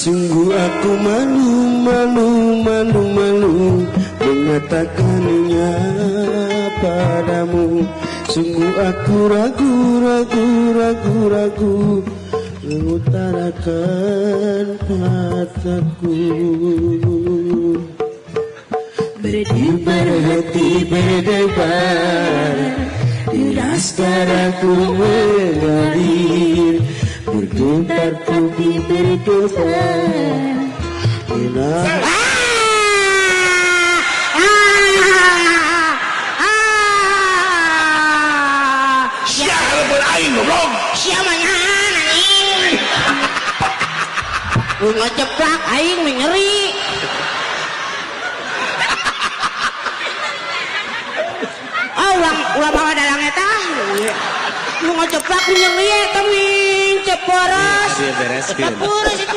Sungguh aku malu, malu, malu, malu mengatakannya padamu. Sungguh aku ragu, ragu, ragu, ragu mengutarakan padaku. Berdebar hati berdebar, deras darahku mengalir, bergetar tubuh bergetar. Aing goblok. Siapa nyahan anjing? Lu ngeceplak aing nyeri. Oh, ulah bawa dalang eta. Lu ngeceplak nyeri eta ming ceporos. Bereskeun. Ceporos itu.